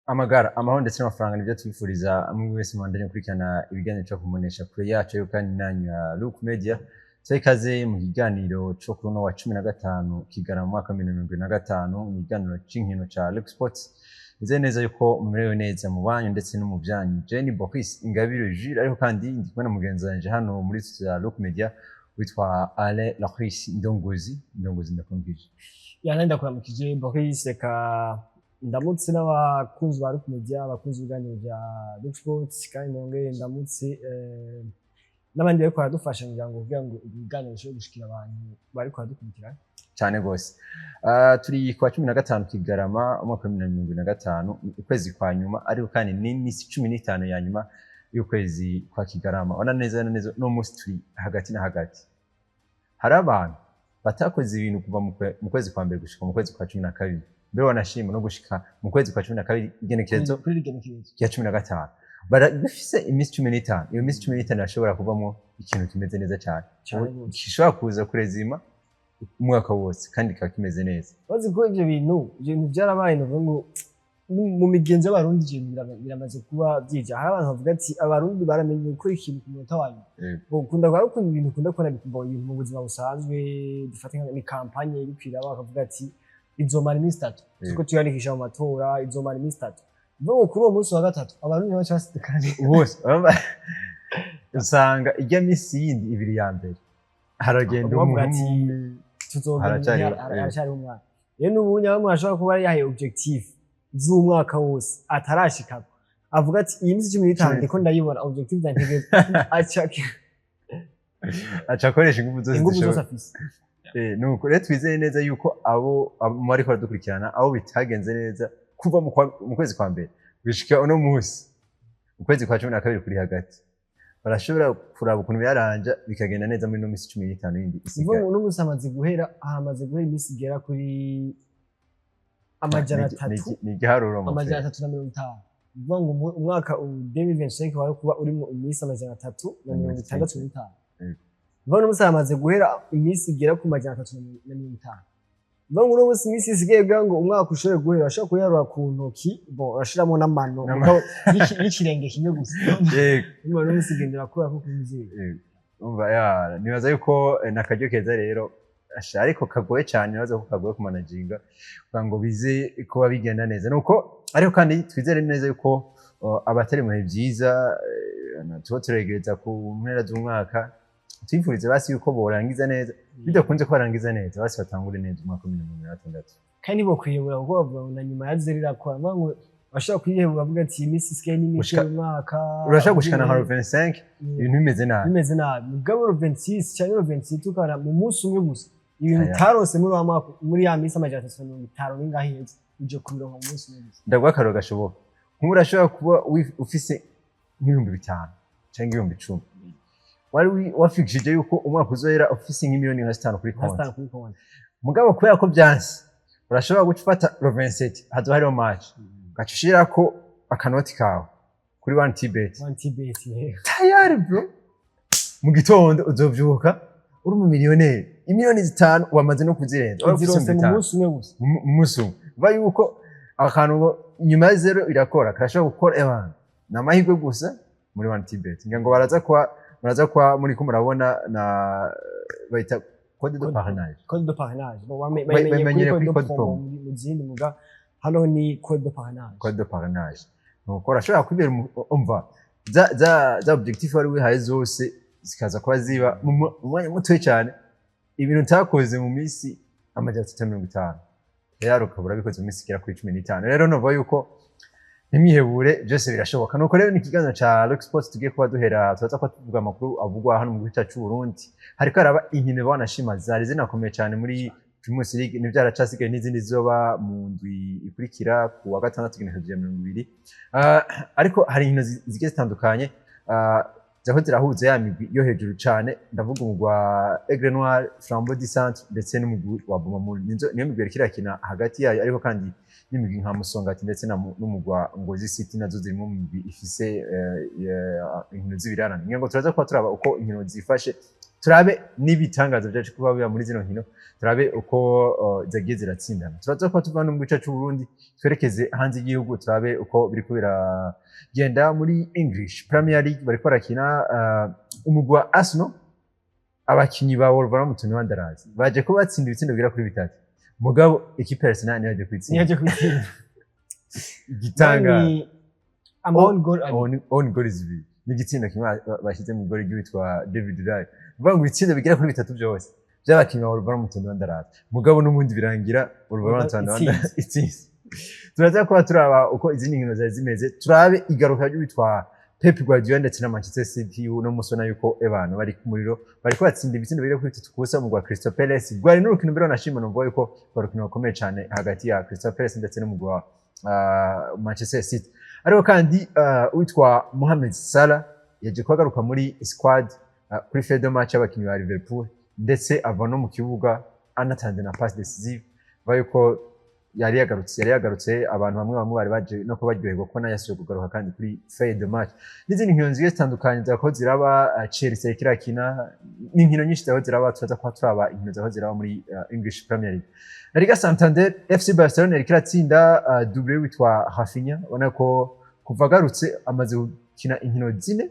Amagara, amahoro ndetse n'amafaranga nibyo tubifuriza amwe wese mubandanye gukurikirana ibiganiro cyo kumunesha kure yacu, ariko kandi nanyu ya Look Media. Tubahe ikaze mu kiganiro cyo kuri uno wa 15 Kigarama mu mwaka wa 2025, mu kiganiro c'inkino ca Look Sports. Nizeye neza yuko mumerewe neza mu banyu ndetse no mu byanyu. Jenny Boris Ingabire Jules, ariko kandi ndi kumwe na mugenzi wanje hano muri studio ya Look Media witwa Alain Lachris Ndongozi. Ndongozi, ndakumvije. Yana, ndakuramukije Boris, reka ndamutse n'abakunzi ba Look Media, abakunzi b'ibiganiro bya Look Sports, kandi nongere ndamutse n'abandi bariko baradufasha kugira ngo ibiganiro bishobore gushikira abantu bariko baradukurikirana. Cyane gose. Turi kwa 15 Kigarama umwaka wa 2025, ukwezi kwa nyuma, ariko kandi ni imisi 15 ya nyuma y'ukwezi kwa Kigarama. Ona neza na neza no munsi turi hagati na hagati. Hari abantu batakoze ibintu kuva mu kwezi kwa mbere gushika mu kwezi kwa 12, mbere wanashima no gushika mu kwezi kwa 12 igenekerezo kuri igenekerezo rya 15. Barafise iminsi 15. Iyo minsi 15 irashobora kuvamo ikintu kimeze neza cyane, Cane gose. gishobora kuza kurezima umwaka wose kandi kikaba kimeze neza. Bazi ko ivyo bintu vyarabaye, novuga ngo mu migenzo y'Abarundi ivyo bintu biramaze kuba vyija. Hari abantu bavuga ati Abarundi baramenye gukora ikintu ku munota wa nyuma. Ukunda kwa gukunda ibintu, ukunda kubona bikumva ibintu mu buzima busanzwe. Dufate nka ni campagne iriko iraba, bakavuga ati izomara iminsi 3, tuko tuyandikisha mu matora, izomara iminsi 3. Bivuga ngo kuri uwo munsi wa gatatu Abarundi baca basidukana. Bose usanga ijya minsi yindi ibiri ya mbere haragenda Bavuga umuntu ati umwe. Tuzogenda. Haracyariho umwaka. Rero n'ubu bamwe bashobora kuba yahaye objectif z'umwaka wose atarashikako, avuga ati iyi minsi 15 ndiko ndayibona, objectif zanjye, aca Aca akoresha ingufu zose ingufu zose zishoboka. afise. Nuko rero twizeye neza yuko abo bariko baradukurikirana, abo bitagenze neza kuva mu kwezi kwa mbere gushika uno munsi ukwezi kwa 12 kuri hagati, barashobora kuraba ukuntu byaranja bikagenda neza muri ino minsi 15 yindi Nivo isigaye. Uno munsi hamaze guhera iminsi igera kuri amajana atatu Ni igiharuro mu 350. Ni ukuvuga ngo umwaka 2025 wari kuba urimo iminsi 365. Nivo uno munsi hamaze guhera iminsi igera ku 350. Nivo ngo uno munsi iminsi isigaye kugira ngo umwaka ushobore guhera, urashobora kuyiharura ku ntoki, bon, urashiramo n'amano mugabo y'ikirenge kimwe gusa. Urumva uno munsi ugendera kubera ko kumvyeyi. Yego. Umva ya, nibaza yuko nakaryo keza rero. Asha, ariko kagoye cyane, nibaza ko kagoye kumanaginga kugira ngo bize kuba bigenda neza. Nuko ariko kandi twizere neza yuko abatari mu bihe byiza, tuba turegereza ku mpera z'umwaka, twifurize basi yuko borangiza neza. Bidakunze ko barangiza neza, basi batangure neza umwaka wa 2026. Kandi bokwihebura, kuko bavuga ngo na nyuma ya zero irakora. Bavuga ngo bashobora kwihebura, bavuga ati iyi minsi isigaye ni mike umwaka. Urashobora gushikana nka 25 ibintu bimeze nabi. Bimeze nabi, mugabo le 26 cyangwa le 27 ukabona mu munsi umwe gusa ibintu Aya. utarose muri wa mwaka, muri ya minsi 350 n'ingahe iheze, uje kubironka mu munsi umwe gusa. Ndaguha akaroro gashoboka. Nk'ubu urashobora kuba ufise nk'ibihumbi 5 cyangwa ibihumbi 10, wari wafikishije yuko umwaka uzohera ufise nk'imiliyoni nka zitanu kuri nka konti. zitanu kuri konti. Mugabo kubera ko byanse, urashobora guca ufata le 27, hazoba hariho match, ugaca ushirako akanoti kawe kuri one tibet. One tibet. Tayari bro, mu gitondo uzovyuka uri umumiliyoneri, imiliyoni 5 wamaze no kuzirenza. Wari ufise uzirose mu 5,000. munsi umwe gusa. Mu munsi umwe. Biva yuko akantu ngo nyuma ya zero irakora, karashobora gukora. Ebana, ni amahirwe gusa muri one tibet. Ngira ngo baraza kuba muri ko murabona na bayita code de parrainage. Code de parrainage. Bon, Bayimenyere bayimenyeye kuri kuri code code de promo. promo mu zindi, muga hano ni code de parrainage. Code de parrainage. Nuko urashobora kwibera umva za objectif wari wihaye zose zikaza kuba ziba mu mwanya mutoya cyane. Ibintu utakoze mu minsi 350 rero ukaba urabikoze mu minsi igera kuri 15. Rero numva yuko ntimwihebure, byose birashoboka. Nuko rero ni ikiganiro ca Rock Sports tugiye kuba duhera, turaza kuba tuvuga amakuru avugwa hano mu gihugu cyacu c'u Burundi. Hariko haraba inkino banashima zari zinakomeye cyane muri Primus League, ntivyaracasigaye n'izindi zizoba mu ndwi ikurikira ku wa gatandatu igenekerezo rya 20. Ariko hari inkino zigiye zitandukanye, ziriko zirahuza ya migwi yo hejuru cane. Ndavuga umugwi wa Aigle Noir, Flambeau du Centre ndetse n'umugwi wa Bumamuru. Niyo migwi iriko irakina hagati yayo, ariko kandi n'imigwi nka Musongati ndetse n'umugwi wa Ngozi City nazo zirimo mu migwi ifise inkino z'ibirarane. Ngira ngo turaza kuba turaba uko inkino zifashe. Turabe n'ibitangaza byaje kuba biba muri zino nkino, turabe uko zagiye ziratsindana. Turaza kuba tuva no mu gice c'u Burundi, twerekeze hanze y'igihugu, turabe uko biriko biragenda muri English Premier League. Bariko barakina umugwi wa Arsenal, abakinyi ba Wolverhampton Wanderers baje kuba batsinda ibitsindo bigera kuri bitatu, mugabo ekipe ya Arsenal niyo yaje kwitsinda. Niyo kwitsinda. Igitangaza. Ni ama own goal abiri. Own goal zibiri n'igitsindo kimwe bashyize mu gol ry'uwitwa David Raya. Bivuga ngo ibitsindo bigera kuri bitatu byose by'abakinyi ba Wolverhampton Wanderers, mugabo n'ubundi birangira Wolverhampton Wanderers itsinze. Turaza kuba turaba uko izindi nkino zari zimeze, turabe igaruka ry'uwitwa Pep Guardiola ndetse na Manchester City. Uno musi ubona yuko abantu bari ku muriro, bariko batsinda ibitsindo bigera kuri bitatu ku busa mu rwa Crystal Palace. Rwari n'urukino mbere wanashima, numva yuko rwari urukino rukomeye cyane hagati ya Crystal Palace ndetse n'umugwi wa Manchester City. Ariko kandi uwitwa Mohamed Salah yaje kuhagaruka muri squad kuri feuille de match y'abakinyi ba Liverpool, ndetse ava no mu kibuga anatanze na passe décisive. Bivuga yuko yari yagarutse, abantu bamwe bamwe bari baje no kuba baryoherwa ko nayo yasubiye kugaruka kandi kuri feuille de match. N'izindi nkino zigiye zitandukanye zako ziraba, Chelsea iriko irakina, n'inkino nyinshi zako ziraba. Turaza kuba turaba inkino zako ziraba muri English Premier League. La Liga Santander, FC Barcelona iriko iratsinda, doublé witwa Raphinha. Ubona ko kuva agarutse amaze gukina inkino zine,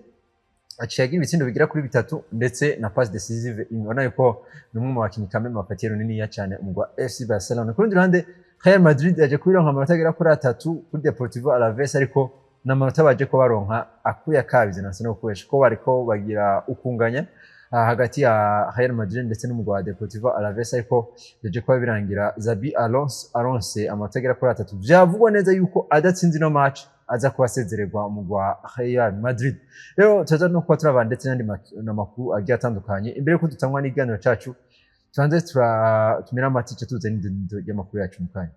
aciye agira ibitsindo bigera kuri bitatu ndetse na passe décisive imwe. Ubona yuko ni umwe mu bakinyi kameme bafatiye runiniya cyane umugwi wa FC Barcelona. Ku rundi ruhande, Real Madrid yaje kubironka amanota agera kuri atatu kuri Deportivo Alaves, ariko n'amanota baje ko baronka akuya kabize na no gukoresha ko bariko bagira ukunganya hagati ya Real Madrid ndetse n'umugwi wa Deportivo Alaves, ariko yaje kuba birangira Xabi Alonso aronse amanota agera kuri atatu. Vyavugwa neza yuko adatsinze ino match aza kuba asezererwa umugwi wa Real Madrid. Rero turaza no kuba turaba ndetse n'andi n'amakuru agiye atandukanye. Imbere yuko dutangwa n'ikiganiro cacu, tubanze tumire amatice, tuze n'indindo y'amakuru yacu mu kanya.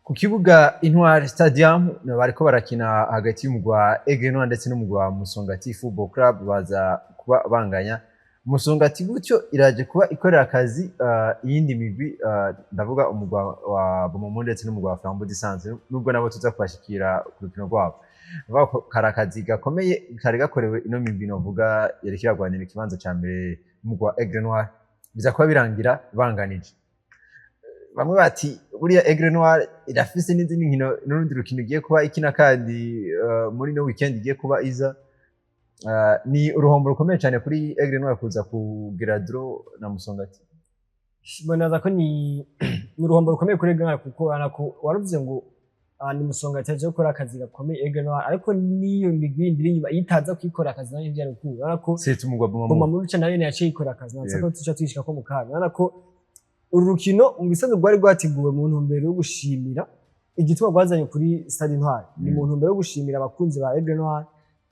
Ku kibuga Intwari Stadium bariko barakina hagati y'umugwi wa Aigle Noir ndetse n'umugwi wa Musongati Football Club, baza kuba banganya. Musongati gutyo iraje kuba ikorera akazi iyindi migwi, ndavuga umugwi wa Bomomo ndetse n'umugwi wa Flambeau du Centre, nubwo nabo tuza kubashikira ku rukino rwabo. Bavuga ko kari akazi gakomeye kari gakorewe ino migwi, novuga yariko iragwanira ikibanza ca mbere n'umugwi wa Aigle Noir, biza kuba birangira banganije. Bamwe bati buriya Aigle Noir irafise n'izindi nkino n'urundi rukino igiye kuba ikina kandi muri no weekend igiye kuba iza. Ni uruhombo rukomeye cyane kuri Aigle Noir kuza kugira draw na Musongati. Mbona ko ni uruhombo rukomeye kuri Aigle Noir, kuko urabona ko waruvuze ngo ni Musongati yaje gukora akazi gakomeye Aigle Noir, ariko n'iyo migwi yindi iri inyuma iyo itaza kuyikora akazi nayo ntivyari gukunda. Urabona ko c'est umugwa Bumamuru. Bumamuru ca nayo yaciye ikora akazi natse ko tuca twishika ko mu kanya. Urabona ko uru rukino mu bisanzwe rwari rwateguwe mu ntumbero yo gushimira, igituma rwazanye kuri Stade Intwari ni mu ntumbero yo gushimira abakunzi ba Aigle Noir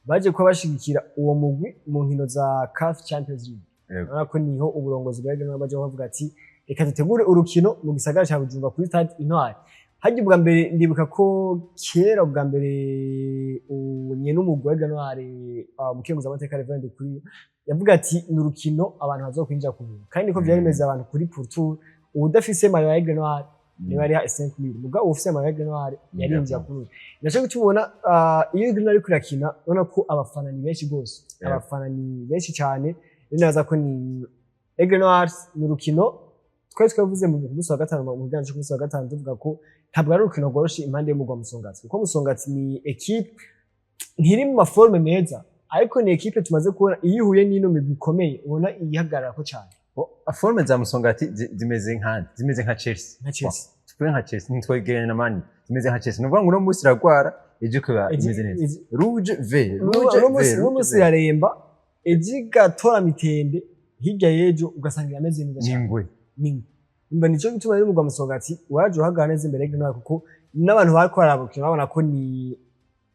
baje kuba bashigikira uwo mugwi mu nkino za CAF Champions League. Urabona ko niho uburongozi bwa Aigle Noir baje bavuga ati reka dutegure urukino mu gisagara ca Bujumbura kuri Stade Intwari. Harya ubwa mbere ndibuka ko kera ubwa mbere nyene umugwi wa Aigle Noir, umukenguzamateka Reverend kuri yavuga ati ni urukino abantu bazokwinjira ku buntu, kandi niko vyari bimeze. Abantu kuri pourtour, uwudafise maillot ya Aigle Noir niwe yariha 5000, mugabo uwufise maillot ya Aigle Noir yarinjira ku buntu. Naco gituma iyo Aigle Noir iriko irakina ubona ko abafana ni benshi gose, abafana ni benshi cyane. Rero naza ko ni Aigle Noir, ni urukino twari twavuze mu munsi wa gatanu, mu kiganiro cy'umunsi wa gatanu, tuvuga ko ntabwo ari urukino rworoshe impande y'umugwi wa Musongati, kuko Musongati ni équipe Ntiri mu ma forme meza, ariko ni ekipe tumaze kubona iyo ihuye n'ino migwi ikomeye, ubona iyihagararako cyane. Forme za Musongati zimeze nka Chelsea. Nka Chelsea. Tuvuge nka Chelsea, ntitwegeranya na Man U, zimeze nka Chelsea. Ni ukuvuga ngo uno munsi iragwara, ejo ikaba imeze neza. Rouge vert, rouge vert. Uno munsi iraremba, ejo igatora mitende, hirya y'ejo ugasanga irameze neza cyane. N'ingwe. Ni mba nico gituma rero umugwa Musongati waje uhagarara neza imbere y'Aigle Noir, kuko n'abantu bariko barabukina babona ko ni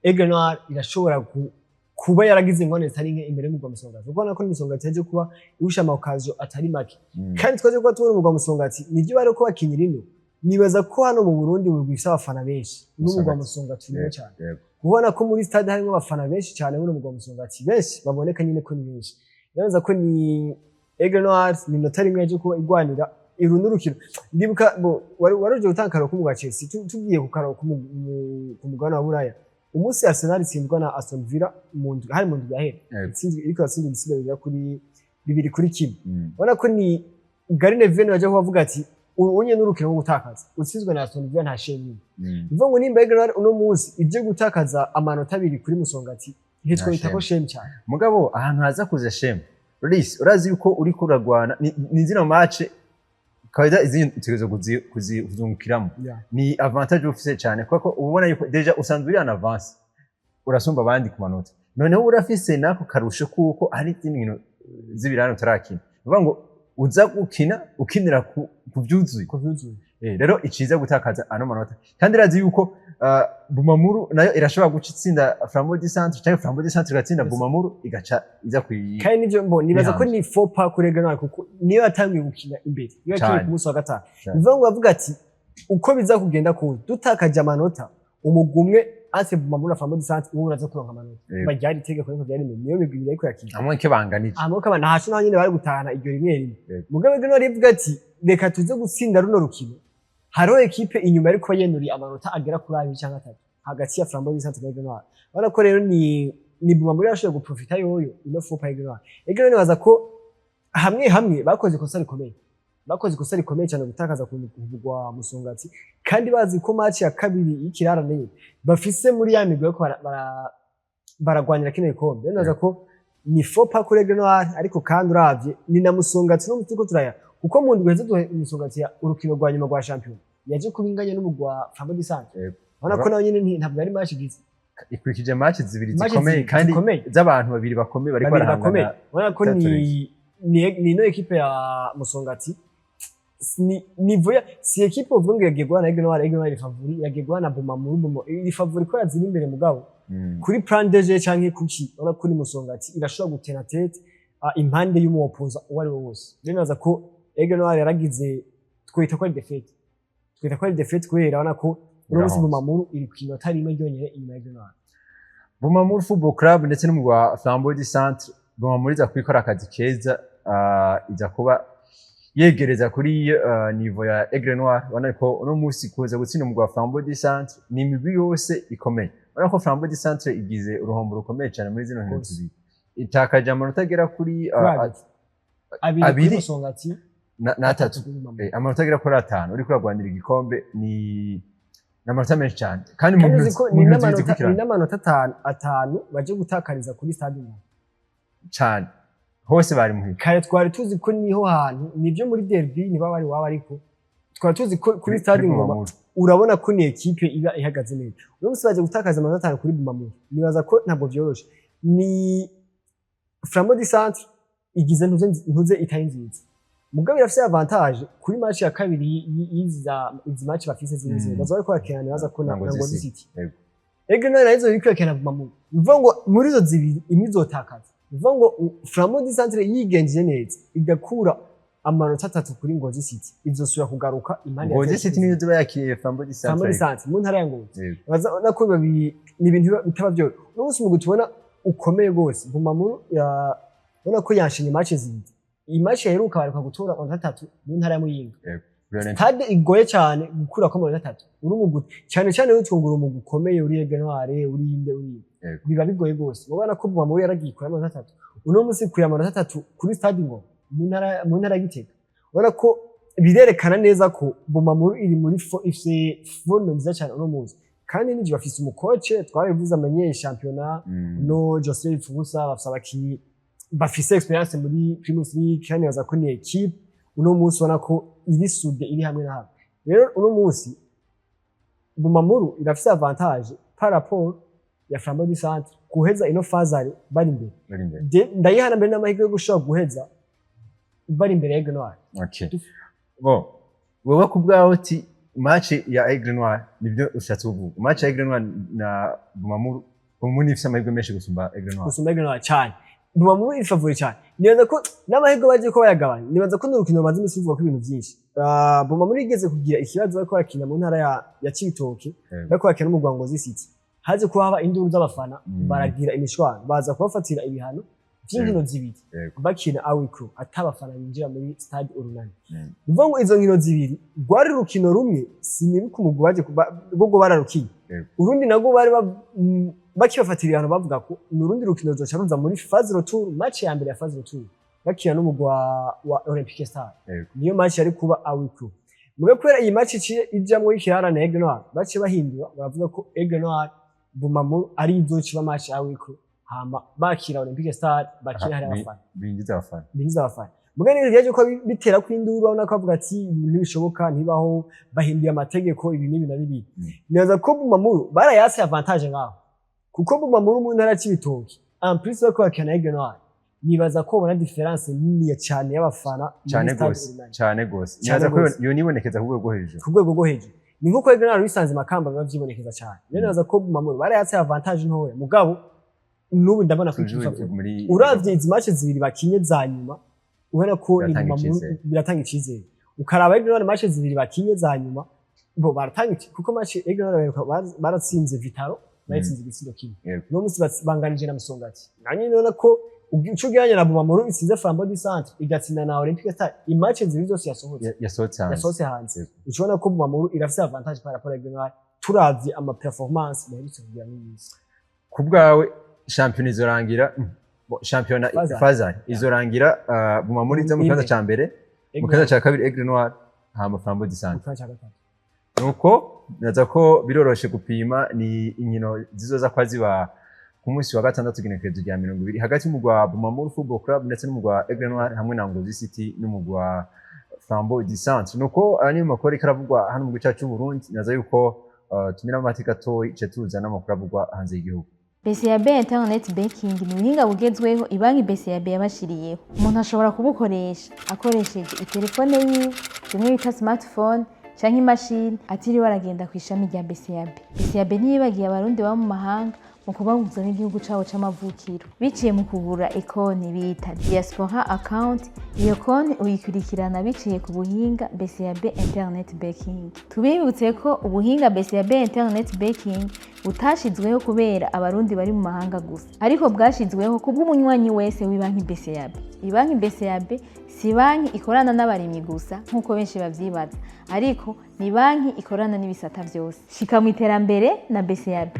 Aigle Noir irashobora kuba yaragize ingorane zitari nke imbere y'umugwa Musongati, kuko ubona ko ni Musongati yaje kuba iwusha ama occasion atari make. Kandi twaje kuba tubona umugwa Musongati nivyo bariko bakinira ino. Nibaza ko hano mu Burundi mu mugwi ifise abafana benshi n'umugwa Musongati urimo cyane, kubona ko muri stade harimo abafana benshi cyane buno mugwa Musongati, benshi baboneka nyine ko ni benshi. Nibaza ko ni Aigle Noir ni inota rimwe yaje kuba igwanira uru n'urukino. Ndibuka bo wari uje gutanga akarorero k'umugwa wa Chelsea. Tugiye ku karorero ku mugabane wa Buraya, umunsi Arsenal itsindwa na Aston Villa mu ndwi, hari mu ndwi yahera, itsinzwe, iriko iratsinda ibisigo bigera kuri 2-1. Ubona ko ni Gary Neville yaje kuba avuga ati unye n'urukino rwo gutakaza, utsinzwe na Aston Villa nta shame. Bivuga ngo nimba Aigle Noir uno munsi ibyo gutakaza amanota 2 kuri Musongati, ntitwita ko shame cyane. Mugabo ahantu haza kuza shame, Release, urazi yuko uriko uragwana ni zino match kawaida, izindi utegerezwa kuzungukiramo. Ni avantage ufise cyane, kuko uba ubona yuko déjà usanzwe uri en avance, urasumba abandi ku manota, noneho urafise nako karusho kuko hari izindi nkino z'ibirane utarakina. Ni ukuvuga ngo uza gukina ukinira ku vyuzuye. Ko vyuzuye. Rero iciza gutakaza ano manota, kandi irazi yuko Bumamuru nayo irashobora guca itsinda Flambeau du Centre, cyangwa Flambeau du Centre igatsinda Bumamuru, igaca iza kuyi. Kandi nivyo mbo nibaza ko Bihanze. ni faux pas kuri Aigle Noir, kuko niyo yatanguye gukina imbere, niyo yakinye ku munsi wa gatanu. Bivuga ngo bavuga ati uko biza kugenda kose, dutakaje amanota umugwi umwe ase Bumamuru na Flambeau du Centre, uwo uraza kuronka amanota. Baryari itegeko niko byari, niyo migwi ibiri ariko yakina. Hamwe ke banganije. Amaboko abana ntaco, naho nyene bari gutahana iryo rimwe rimwe. Mugabe Aigle Noir ivuga ati reka tuze gutsinda runo rukino, hariho ekipe inyuma ariko yenuriye amanota agera kuri abiri cyangwa atatu hagati ya Flambeau du Centre na Aigle Noir. Urabona ko rero ni Bumamuru yashoboye guprofita yoyo ino faux pas Aigle Noir. Aigle Noir nibaza ko hamwe hamwe bakoze ikosa rikomeye, bakoze ikosa rikomeye cyane gutakaza ku rwa Musongati, kandi bazi ko match ya kabiri y'ikirarane bafise muri ya migwi bariko baragwanira kino gikombe. Rero nibaza ko ni faux pas kuri Aigle Noir, ariko kandi uravye ni na Musongati no turiko turaya, kuko mu ndwi heze duhe Musongati urukino rwa nyuma rwa shampiyona yaje kuba inganya n'umugwi wa Flambeau du Centre. Urabona ko nawe nyene ntabwo yari match igize. Ikurikije match zibiri Match zikomeye zibiri kandi zikomeye. z'abantu babiri bakomeye bariko Babiri bakomeye. barahangana. Urabona ko ni ino ekipe ya Musongati ni niveau ya si ekipe uvuga ngo yagiye guhana Aigle Noir. Aigle Noir iri favori, yagiye guhana Bumamuru. Buma iri favori ko yaziri imbere, mugabo kuri plan de jeu canke kuki, urabona ko ni Musongati irashobora gutena tête impande y'umuopoza uwo ari we wose. Rero nibaza ko Aigle Noir yaragize, twita ko ari défaite, twita ko ari défaite kubera urabona ko uno munsi Irahomvye. Bumamuru iri ku inota rimwe ryonyene inyuma ya Aigle Noir. Bumamuru Football Club ndetse n'umugwi wa Flambeau du Centre. Bumamuru iza kubikora akazi keza, iza kuba yegereza kuri niveau ya Aigle Noir. Ubona ko uno munsi kuza gutsinda umugwi wa Flambeau du Centre, ni imigwi yose ikomeye. Ubona ko Flambeau du Centre igize uruhombo rukomeye cyane muri zino nkino Rwose. zibiri, itakaje amanota agera kuri Kuri abiri, abiri kuri abiri. Musongati, n'atatu. kuri Bumamuru. Amanota agera kuri 5 uriko uragwanira igikombe ni amanota menshi cyane, kandi mu Kandi nkino uzi ko mu ni nkino zibiri n'amanota ni zikurikirana. n'amanota 5 baje gutakariza kuri stade Ngoma. Cyane hose bari muhira. Kare twari tuzi ko niho hantu nibyo muri derby niba bari waba, ariko twari tuzi ko kuri stade Ngoma Bumamuru. urabona ko ni ekipe iba ihagaze neza. Uno munsi baje gutakaza amanota 5 kuri Bumamuru, nibaza ko ntabwo vyoroshe. Ni Flambeau du Centre igize ntuze itari nziza, mugabo irafise avantage kuri match ya kabiri izi match bafise zindi. Baza bariko bakina, nibaza ko na Na Ngozi na Ngozi City. City. Aigle Noir nazo iriko irakina Bumamuru, bivuga ngo muri izo zibiri imwe izotakaza. Bivuga ngo Flambeau du Centre yigenjeje neza igakura amanota 3 kuri Ngozi City, izosubira kugaruka impande ya Ngozi Ngozi City niyo izoba yakiriye Flambeau du Flambeau Centre. du Centre mu ntara ya Ngozi. Baza nako ni ibintu bitaba byoroshye. Uno munsi umugwi tubona ukomeye rwose, Bumamuru ya ubona ko yanshinye match zibiri. Iyi match yaheruka baheruka gutora amanota 3 mu ntara ya Muyinga. Lionel. Stade igoye cyane gukurako amanota 3 uri umugwi, cyane cyane witwa ngo uri umugwi ukomeye, uri Aigle Noir, uri inde, uri inde. Biba bigoye rwose. Mubona ko Bumamuru yaragiye kure amanota 3, uno munsi kuye amanota 3 kuri stade Ngoma mu ntara ya Gitega. Ubona ko birerekana neza ko Bumamuru iri muri ifise forme nziza cyane uno munsi. Kandi n'ivyo, bafise umu coach twarabivuze amenyeye shampiyona, no Joseph Fusa. Bafise abakinyi bafise expérience muri Primus League, kandi baza ko ni équipe uno munsi ubona ko iri soudée, iri hamwe na hamwe. Rero uno munsi Bumamuru irafise avantage par rapport ya Flambeau du Centre guheza ino phase aller bari imbere. Bari imbere. Ndayihana mbere n'amahirwe yo gushobora guheza bari imbere ya Aigle Noir. Okay. Bon, wewe ku bwawe uti match ya Aigle Noir, nibyo ushatse kuvuga, match ya Aigle Noir na Bumamuru, Bumamuru ifise amahirwe menshi gusumba Aigle Noir? Gusumba Aigle Noir cyane. Bumamuru iri favori cyane. Nibaza ko n'amahirwe bagiye ko bayagabanya. Nibaza ko n'urukino rumaze iminsi ruvugwa ko ibintu byinshi. Bumamuru igeze kugira ikibazo bariko bakina mu ntara ya Cibitoke, bariko bakina n'umugwa Ngozi City, haje kuba haba induru z'abafana, baragira imishwano, baza kubafatira ibihano vy'inkino 2 bakina à huis clos, atabafana binjira muri stade Urunani. Ni ukuvuga ngo izo nkino 2 rwari urukino rumwe, sinibuka umugwi baje rwo bararukinye. Urundi nagwo bari bakibafatira ibihano, bavuga ko ni urundi rukino ruzoca ruza muri phase retour, match ya mbere ya phase retour, bakina n'umugwi wa Olympique Star. Niyo match yari kuba à huis clos. Muga kubera iyi match iciye ijamwo y'ikirarane Aigle Noir, baciye bahindura, baravuga ko Aigle Noir Bumamuru ari izoca iba match à huis clos, hama bakira Olympique Star, bakira hari abafana. Binjiza abafana. Binjiza abafana. Muga nibyo byaje ko bitera ko induru, urabona ko bavuga ati ibintu ntibishoboka, ntibaho, bahinduye amategeko, ibi n'ibi na biriya. Nibaza ko Bumamuru barayase avantage ngaho, kuko Bumamuru mu ntara ya Cibitoke, en plus bariko bakina na Aigle Noir, nibaza ko babona différence niniya cyane y'abafana muri Cyane stade gose. Urunani. Cyane gose. Cyane Nibaza ko gose. yo nibonekeza ku rwego rwo hejuru. Ku rwego rwo hejuru. Ni nkuko Aigle Noir bisanze Makamba biba vyibonekeza cyane. Rero nibaza ko Bumamuru barayatse avantage ntoya, mugabo n'ubu ndabona ko Toujours ikifa muri uravye izi match 2 bakinye za nyuma, ubona ko ni Biratanga Bumamuru icizere. biratanga icizere. Ukaraba Aigle Noir match 2 bakinye za nyuma, bo baratanga kuko match Aigle Noir baheruka baratsinze Vital'O, bayitsinze igitsindo 1. Uno munsi banganije na Musongati. Nanjye nibona ko ico ugereranya na Bumamuru itsinze Flambeau du Centre, igatsinda na Olympique Star, i match 2 zose yasohotse Yasohotse hanze. Yasohotse hanze. Ushobona ko Bumamuru irafise avantage par rapport à Aigle Noir, turavye ama performance baherutse kugira muri iyi minsi. Ku bwawe shampiyona izorangira, bo, shampiyona Phase aller. phase aller izorangira Bumamuru iza mu kibanza Imbere. ca mbere, mu kibanza ca kabiri Aigle Noir, hama Flambeau du Mu Centre kibanza ca gatatu. Nuko naza ko biroroshe gupima, ni inkino zizoza kwa ziba ku munsi wa gatandatu, igenekerezo rya 20, hagati y'umugwi wa Bumamuru Football Club ndetse n'umugwi wa Aigle Noir, hamwe na Ngozi City n'umugwi wa Flambeau du Centre. Nuko aya niyo makuru ariko aravugwa hano mu gihugu cyacu cy'u Burundi. Naza yuko tumira amate gatoyi, ice tuza n'amakuru avugwa hanze y'igihugu. BCAB Internet Banking ni ubuhinga bugezweho ibanki BCAB yabashiriyeho. Umuntu ashobora kubukoresha akoresheje itelefone yiwe, bimwe bita smartphone, canke imashini, atiriwe aragenda ku ishami rya BCAB. BCAB ntiyibagiye Abarundi baba mu mahanga mu kubahuza n'igihugu cabo c'amavukiro, biciye mu kugura ikonti bita Diaspora Account. Iyo konti uyikurikirana biciye ku buhinga BCAB Internet Banking. Tubibutse ko ubuhinga BCAB Internet Banking butashizweho kubera Abarundi bari mu mahanga gusa, ariko bwashizweho kubw'umunywanyi wese w'ibanki BCAB. Ibanki BCAB si banki ikorana n'abarimyi gusa nk'uko benshi bavyibaza, ariko ni banki ikorana n'ibisata vyose. Shika mu iterambere na BCAB.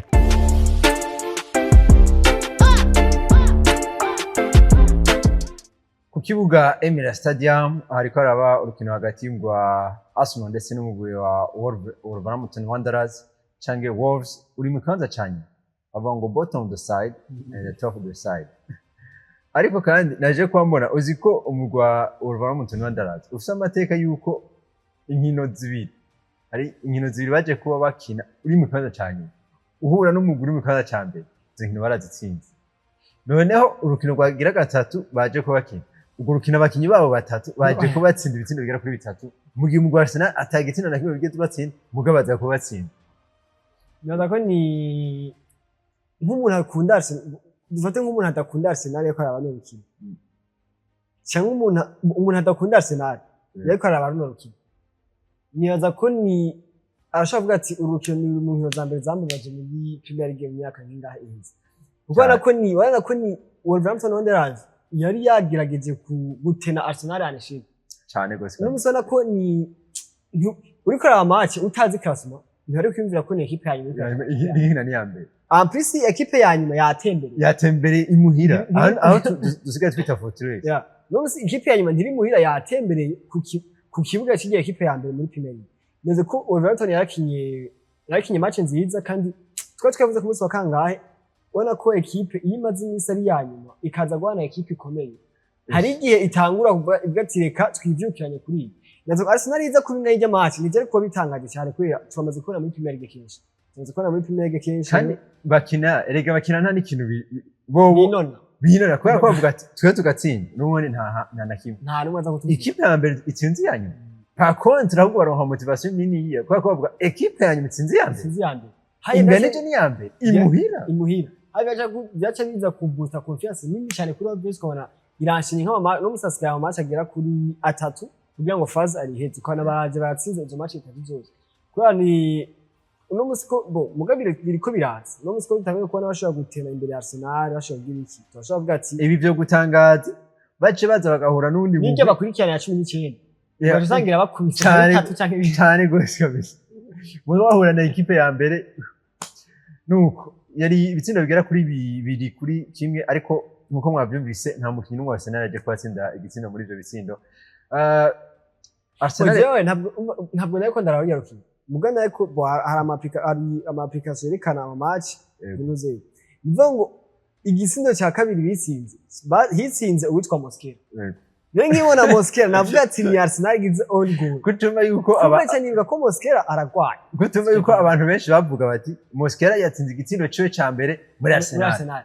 Ku kibuga Emirates Stadium hariko haraba urukino hagati y'umugwi wa Arsenal ndetse n'umugwi wa Wolverhampton Wanderers canke Wolves uri mu kibanza ca nyuma, bavuga ngo bottom of the side and the top of the side. Ariko kandi naje kuba mbona, uzi ko umugwi wa Wolverhampton Wanderers ufise amateka yuko inkino 2, hari inkino 2 baje kuba bakina uri mu kibanza ca nyuma uhura n'umugwi uri mu kibanza ca mbere, izo nkino barazitsinze. Noneho urukino rwagira gatatu baje kuba bakina, urwo rukino abakinyi babo batatu baje kubatsinda ibitsindo bigera kuri 3, mu gihe umugwi wa Arsenal ata gitsindo na kimwe bigeze batsinda, mugabo baza kubatsinda. Nibaza ko ni nk'umuntu akunda Arsenal, dufate nk'umuntu adakunda Arsenal ariko araba runo rukino, cyangwa umuntu adakunda Arsenal ariko araba runo rukino, nibaza ko ni arashobora kuvuga ati uru rukino ni mu nkino za mbere zambabaje muri Premier League mu myaka nk'ingahe iheze, kuko urabona ko ni Wolverhampton Wanderers yari yagerageje gutena Arsenal en échec. Cane gose. Uno musi urabona ko ni uriko uraba match utazi classement, ntihari kwiyumvira ko ni équipe ya nyuma iriko irakina. Ihina ni ya mbere. En plus équipe ya nyuma yatembereye. Yatembereye imuhira, aho dusigaye twita Fortress. Yeah. Uno musi ikipe ya nyuma ntiri muhira, yatembereye ku kibuga cy'igihe équipe ya mbere muri Premier League. Neze ko Wolverhampton yarakinye Yarakinye match nziza, kandi twari twavuze ku munsi wa kangahe, ubona ko ekipe iyo imaze iminsi ari iya nyuma ikaza guhana ekipe ikomeye, hari igihe itangura kuvuga, ivuga ati: "Reka twivyukiranye kuri iyi." Nazo Arsenal iza kuba inganya y'irya match, ntivyari kuba bitangaje cyane, kubera turamaze kubona muri Premier League kenshi, tumaze kubona muri Premier League kenshi. Kandi bakina, erega bakina nta n'ikintu bobo binona. Binona, kubera ko bavuga ati: "Twe tugatsinda n'ubundi nta na kimwe." Nta n'umwe aza kutubwira. Ikipe ya mbere itsinze iya nyuma, par contre ahubwo baronka motivation nini yiya, kubera ko bavuga ekipe ya nyuma itsinze iya mbere. Sinzi ya mbere. Ingana ejo ni iya mbere imuhira. Imuhira. Hari byaca biza kuboosta confiance nini cyane kuri Wolves, ukabona iranshinye nk'ama no musasigaye ama match agera kuri atatu kugira ngo phase ariheze, ukabona baraje baratsinze izo match itatu zose. Kubera ni uno musi ko bo muga biriko biraza, uno musi ko bitanguye kubona bashobora gutera imbere ya Arsenal, bashobora kugira iki, turashobora kuvuga ati Ibi byo gutangaza, bace baza bagahura n'undi n'iryo mugwi. Bakurikirana ya 19, ugaca usangira bakubise bitatu canke bibiri. Cyane gose kabisa, muba bahura na ekipe ya mbere, nuko yari ibitsindo bigera kuri 2-1. Ariko nkuko mwabyumvise, nta mukinnyi n'umwe wa Arsenal yaje kubatsinda igitsindo muri ivyo bitsindo. Arsenal Jewe ntabwo nariko ndaraba rukino, muga nariko bo hari ama application yerekana ama match. Binuze bivuga ngo igitsindo cya kabiri bitsinze, hitsinze uwitwa Mosquera. Rero nkibona Mosquera navuga ati ni Arsenal igize own goal. Kutuma yuko aba Kumbe nibuka ko Mosquera aragwaye. Kutuma yuko abantu benshi bavuga bati Mosquera yatsinze igitsindo ciwe ca mbere muri muri Arsenal. Arsenal.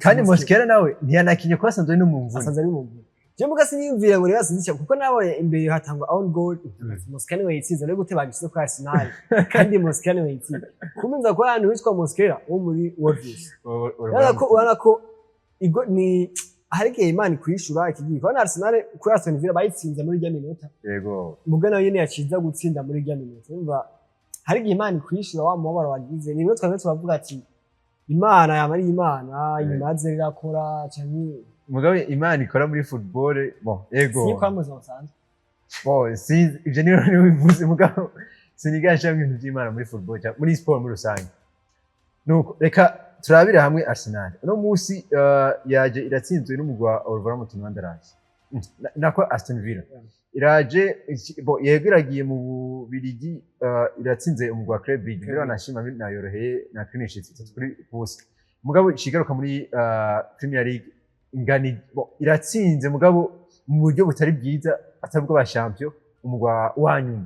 Kandi Mosquera nawe ntiyanakinye kuko asanzwe ari no mu mvune. Asanze ari mu mvune. Je muga siniyumvira ngo rero atsinze icyo, kuko nawe imbere hatangwa own goal, Mosquera niwe yitsinze. Rero gute bagishyize kuri Arsenal kandi Mosquera niwe yitsinze? Kumbe nza ko hano witwa Mosquera wo muri Wolves. Urabona ko igo ni hari igihe Imana ikwishura ikigiye kubona Arsenal kuri Aston Villa bayitsinze muri rya minota. Muga nawe nyene yaciza gutsinda muri rya minota. Urumva hari igihe Imana ikwishura wa mubabaro wagize. Ni twebwe turavuga ati Imana yama ari Imana, imaze irakora canke Mugabo Imana ikora muri football, bon, yego. Siniko mu buzima busanzwe. Bon, sinzi ivyo niyo niyo bivuze, mugabo sinigasha ibintu by'Imana muri football cyangwa muri sport muri rusange. Nuko reka turabire hamwe Arsenal uno munsi, yaje iratsinzwe n'umugwi wa Wolverhampton Wanderers. Nako Aston Villa iraje bo, yego, iragiye mu Bubirigi, iratsinze umugwi wa Club Brugge, mbere wanashima nayoroheye na clean sheet 3-0. Mugabo ikigaruka muri Premier League ingani bo, iratsinze mugabo mu buryo butari bwiza, atari ubwo ba champion, umugwa wa nyuma.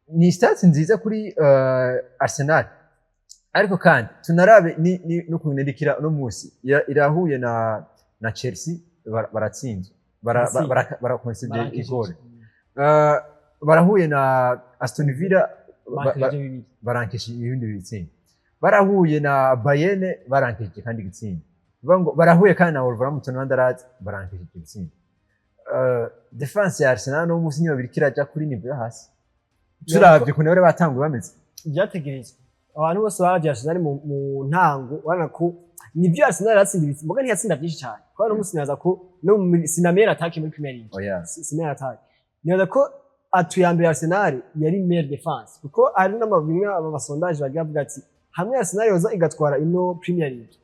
Ni stats nziza kuri Arsenal, ariko kandi tunarabe ni n'ukuntu irikira uno munsi. Irahuye na Chelsea, baratsinzwe, Baratsinzwe. Barakonsidé Barankishije. igore. Barahuye na Aston Villa, Bankishije bibiri. Barankishije ibindi bitsinda. Barahuye na Bayern, barankishije kandi igitsinda. Bivuga ngo barahuye kandi na Wolverhampton Wanderers, barankishije igitsinda. Defense ya Arsenal no munsi niyo biriko iraja kuri niveau yo hasi, turavye ukuntu bari batanguye bameze. Byategerezwa, abantu bose baraje Arsenal mu ntango, urabona ko nibyo, Arsenal yatsinda ibitsinda mbuga ntiyatsinda byinshi cyane, kuko no munsi nibaza ko no si na meilleure attaque muri Premier League. Oya. Si meilleure attaque. Nibaza ko atout ya mbere Arsenal yari meilleure défense, kuko hari n'amabimwe aba sondage bagiye bavuga ati hamwe Arsenal yoza igatwara ino Premier League,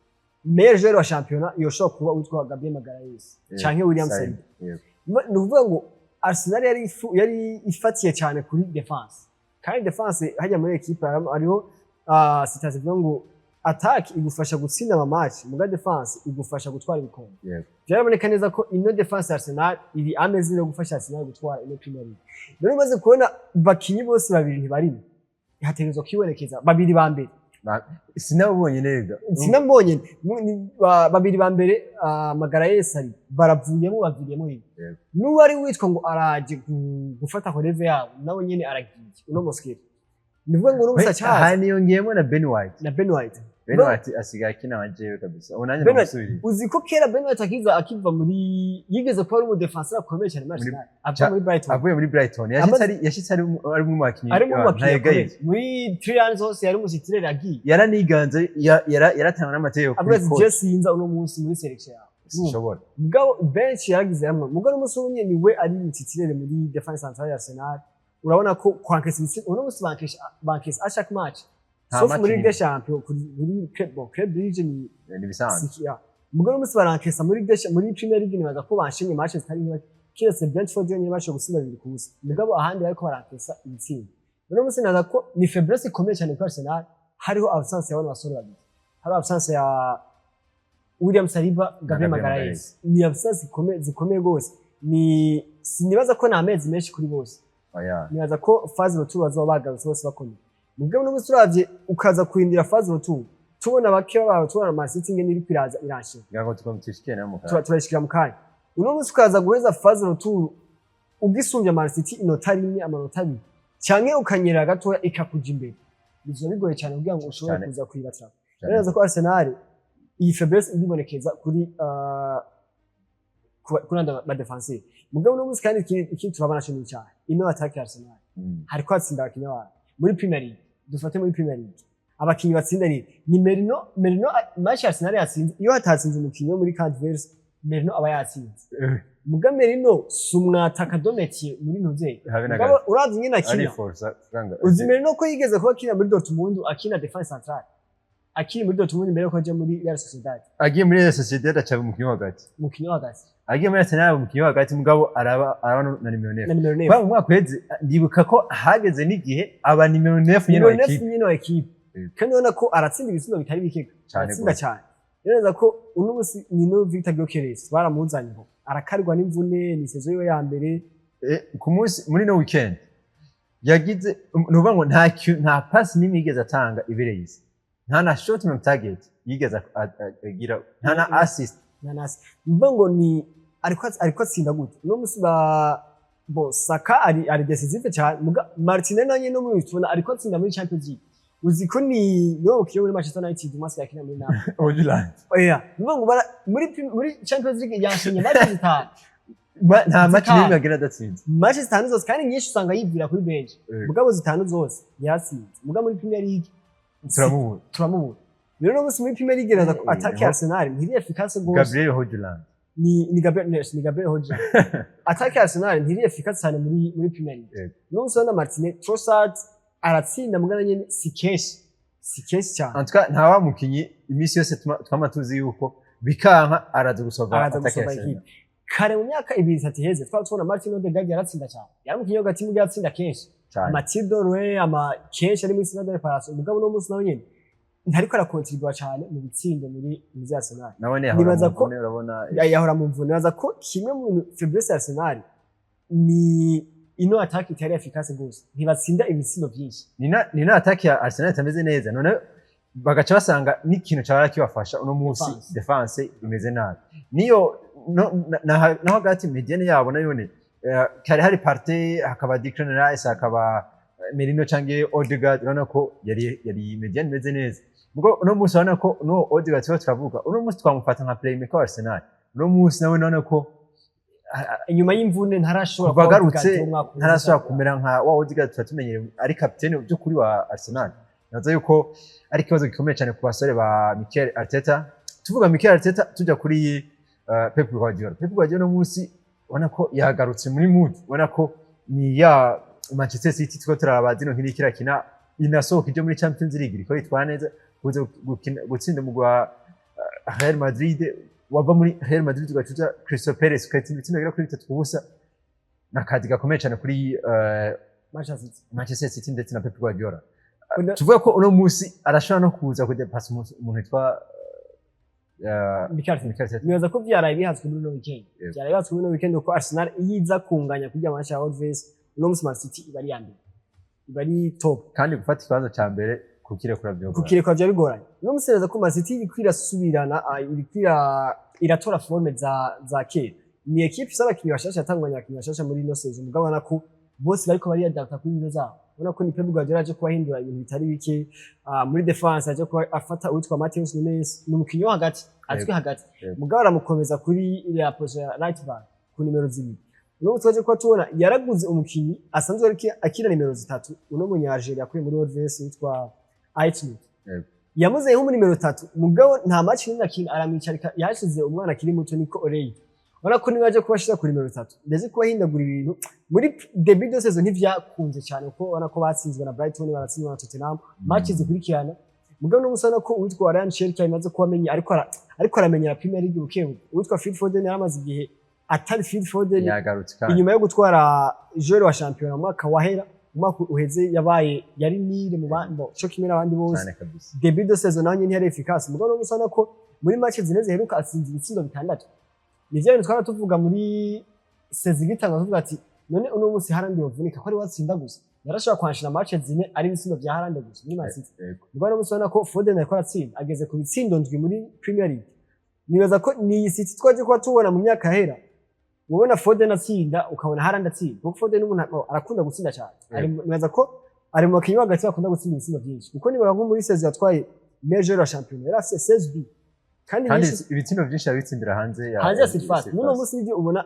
meilleur joueur wa championnat yoshobora kuba witwa Gabriel Magalhaes canke William Saliba. Ni ukuvuga ngo Arsenal yari ifatiye cyane kuri défense, kandi défense hajya muri équipe hariho citation ivuga ngo attaque igufasha gutsinda ama match, muga défense igufasha gutwara ibikombe. Byaraboneka neza ko ino défense ya Arsenal iri ameze yo gufasha Arsenal gutwara ino Premier League. Rero umaze kubona bakinyi bose babiri ntibarimo, hategerezwa kwibonekeza babiri ba mbere. Sinabonye neza. Sinabonye babiri ba mbere, Magalhaes ari baravuyemo, baviriyemo rimwe. N'uwo ari witwa ngo araje gufata relève yabo, nawe nyene aragiye, uno Mosquera. Ni ukuvuga ngo uno musa Aha cyaza niyongeyemo na Ben White. Na Ben White. Ben White asigaye akina nka jewe kabisa, ubu nanjye Ben White, namusubiriye. Uzi ko kera Ben White akiza akiva muri, yigeze kuba ari umudefenseur akomeye cyane muri Arsenal, ava muri Brighton. Avuye muri Brighton yashitse yashitse ari mu bakinyi ari mu bakinnyi ntayegaye. akomeye muri Trian zose, yari umusitire agiye. Yaraniganze, yaratanga n'amategeko avuga kuri ati coach. Je sinza uno munsi muri sélection yawe. Sinshobora. Mugabo benshi yaragize hamwe, mugabo n'umunsi umwe ni we ari titulaire muri défense centrale ya Arsenal. Urabona ko kwankesa ibitsinda uno munsi, bankesa à chaque match, Nta sauf match muri n'imwe. Ligue des Champions, kuri Club, bon, Club Brugge ni Ni ibisanzwe. Sikia mugabo n'umunsi barankesa muri Premier League. Nibaza ko banshimye match zitari nke, kiretse Brentford yonyine bashoboye gutsinda 2-0, mugabo ahandi bariko barankesa ibitsinda. Uno munsi naza ko ni faiblesse ikomeye cyane kuri Arsenal. Hariho absence ya bano basore babiri, hariho absence ya William Saliba, Gabriel Gabriel Magalhaes. Ni absence ikomeye, zikomeye rwose. Ni sinibaza ko ni amezi menshi kuri bose. Oya. Nibaza ko phase retour bazoba bagarutse bose bakomeye. Mugabo uno munsi uravye, ukaza kurindira phase retour, tubona bake babo, tubona Man City ingene iriko iraza irashira. Ngira ngo tukamutishikire nayo mu kanya. Turayishikira mu kanya. Uno munsi ukaza guheza phase retour ugisumbya Man City inota rimwe, amanota abiri, canke ukanyerera gatoya ikakuja imbere, bizoba bigoye cyane kugira ngo ushobore Cyane. kuza kuyibatira. Cyane. Rero ko Arsenal iyi faiblesse iribonekeza kuri kuri anda ba défenseur. Mugabo uno munsi kandi ikindi turabona cyo ni cyane ino attaque ya Arsenal, hariko hatsinda abakinyi bayo muri Premier League. Dufate muri Premier League, abakinyi batsinda ni Merino. Merino, match ya Arsenal yatsinze, iyo hatatsinze umukinyi wo muri camp adverse, Merino aba yatsinze. Muga Merino si umwataka de métier muri ntuze. Habe na Mugabo gato. uravye ingene akina, Ari forza kuranga. Uzi Merino ko yigeze kuba akina muri Dortmund, akina défense centrale, akiri muri Dortmund mbere yuko aja muri Real Sociedad. Agiye muri Real Sociedad aca umukinyi wo hagati. Umukinyi wo hagati. Agiye muri Arsenal aba umukinyi wo hagati, mugabo araba na nimero 9. Na nimero 9. Kwa mu mwaka uheze ndibuka ko hageze n'igihe aba nimero 9 nyene wa Nimero 9 equipe. nyene wa equipe. Kandi ubona ko aratsinda ibitsindo bitari bike. Cane Aratsinda gose. cyane. Neza ko uno munsi ni no Victor Gyökeres baramuzanye ngo arakarwa n'imvune, ni saison yiwe ya mbere. Ku munsi muri no weekend yagize, nuvuga ngo nta pass n'imwe yigeze atanga ibereye isi, nta na shot on target yigeze agira, nta na assist. Na nasi mvuga ngo ni ariko atsinda gute uno munsi? Ba bo Saka ari décisif cyane. Muga Martinelli nawe no muri tubona ariko atsinda muri Champions League. Uzi ko ni niwe mukinnyi muri Manchester United umunsi yakina muri Napoli? Højlund. Oya, mvuga ngo muri Champions League yashenye match zitanu. Nta match Zitanu. n'imwe agira adatsinze. Match zitanu zose, kandi nyinshi usanga yibwira kuri bench. Mugabo zitanu zose yatsinze. Muga muri Premier League turamubura. Turamubura. Rero no munsi muri Premier League raza ko attaque ya Arsenal ntiri efficace gose. Gabriel Højlund. Ni Gabriel, ni Gabriel Højlund. Attaque ya Arsenal ntiri efficace cyane muri Premier League. No munsi na Martinez, Trossard aratsinda, mugana nyene si kenshi, si kenshi cyane. En tout cas, nta wa mukinyi iminsi yose twama tuzi yuko bikanka araza gusova araza attaque ya gusova Arsenal. equipe. Kare mu myaka ibiri itatu iheze twaba tubona Martin Odegaard yaratsinda cyane, yari umukinyi wo hagati mu yatsinda kenshi. Cyane. Mathilde Rowe ama kenshi ari muri Stade de Réparation. Mugabo no munsi nawe nyene ntariko arakontribua cyane mu bitsindo muri Arsenal. Nawe yahora Nibaza mu ko mvune, urabona. Yahora mu mvune. Nibaza ko kimwe mu bintu faiblesse ya Arsenal ni ino attaque itari efficace gose, ntibatsinda ibitsindo byinshi. Ni na attaque ya Arsenal itameze neza, none bagaca basanga n'ikintu cyara kibafasha uno munsi, Defense. defense imeze nabi. Niyo no, na hagati médiane yabo nayone, kare hari Partey, hakaba Declan Rice, hakaba Merino canke Odegaard, urabona ko yari médiane imeze neza. Ubwo uno munsi urabona ko no Odegaard tuba turavuga uno munsi twamufata nka playmaker wa Arsenal, uno munsi nawe urabona ko inyuma y'imvune ntarashobora kuva kuba agarutse Odegaard w'umwaka uheze. Ntarashobora kumera nka wa Odegaard tuba tumenyereye ari kapiteni by'ukuri wa Arsenal. Naza yuko ari ikibazo gikomeye cyane ku basore ba Mikel Arteta. Tuvuga Mikel Arteta, tujya kuri Pep Guardiola. Pep Guardiola uno munsi ubona ko yagarutse muri mood, ubona ko ni ya Manchester City turiko turaraba zino nkiri kirakina, inasohoka ijya muri Champions League iriko yitwara neza, kuza gutsinda umugwi wa Real Madrid, wava muri Real Madrid ugacuza Crystal Palace ukatsinda ibitsindo bigera kuri 3-0, n'akazi gakomeye cyane kuri Manchester City. Manchester City ndetse na Pep Guardiola. Tuvuga ko uno munsi arashobora no kuza kudepasa umuntu witwa Mikel Arteta. Mikel Arteta. Nibaza ko vyaraye bihatswe muri uno weekend. Yego. Vyaraye bihatswe muri uno weekend kuko Arsenal iyo iza kunganya kurya match ya Wolves, uno munsi Man City iba ari iya mbere, iba ari top. Kandi gufata ikibanza ca mbere kukirekura vyogora. Kukirekura vyaba bigoranye. Uno munsi nibaza ko Man City iriko irasubirana, iriko iratora forme za kera. Ni equipe ifise abakinyi bashasha, yatanguranye abakinyi bashasha muri ino saison, mugabo ubona ko bose bariko bariyadapta kuri niveau zabo. Ubona ko ni Pep Guardiola aje kubahindura ibintu bitari bike muri défense, aje kuba afata uwitwa Matheus Nunes, ni umukinyi wo hagati azwi hagati, mugabo aramukomeza kuri iriya position ya right back ku nimero zibiri. Uno munsi twaje kuba tubona yaraguze umukinyi asanzwe ariko akina nimero zitatu, uno munya Algeria yakuye muri Wolves witwa Ait-Nouri. Yamuzeho muri nimero tatu, mugabo nta match n'imwe akina, aramwicarika. Yashize umwana akiri muto Nico O'Reilly. Urabona ko niba aje kuba ashira kuri nimero tatu, ndetse kuba ahindagura ibintu muri début de saison ntivyakunze cyane, kuko ubona ko batsinzwe na Brighton, baratsindwa na Tottenham match zikurikirana. Mugabo no musana ko uwitwa Rayan Cherki amaze kuba amenye, ariko aramenyera Premier League buke buke. Uwitwa Phil Foden yaramaze igihe atari Phil Foden. Yagarutse kandi. Inyuma yo gutwara joueur wa championnat mu mwaka wahera, Umwaka uheze yabaye yari nire mu bandi cyo kimwe n'abandi bose. Cyane kabisa. Début de saison nawe nyine ntiyari efficace, mugabo no musana ko muri match zine ziheruka atsinze ibitsindo bitandatu. Ni bya bintu twara tuvuga muri saison igitanga, tuvuga ati none uno munsi Haaland yovunika ko ari watsinda gusa, yarashobora kwanshira match zine ari ibitsindo bya Haaland gusa muri Man City. Mugabo no musana ko Foden ariko aratsinda, ageze ku bitsindo ndwi muri Premier League. Nibaza ko ni iyi City twaje kuba tubona mu myaka yahera, ubona Foden atsinda, ukabona Haaland atsinda, kuko Foden umuntu arakunda gutsinda cyane. Nibaza ko ari mu bakinnyi hagati bakunda gutsinda ibitsindo byinshi, kuko niba nko muri saison yatwaye meilleur wa championnat yari afise 16 buts kandi kandi nyinshi ibitsindo byinshi yabitsindira hanze ya hanze ya surface. N'uno munsi nibyo ubona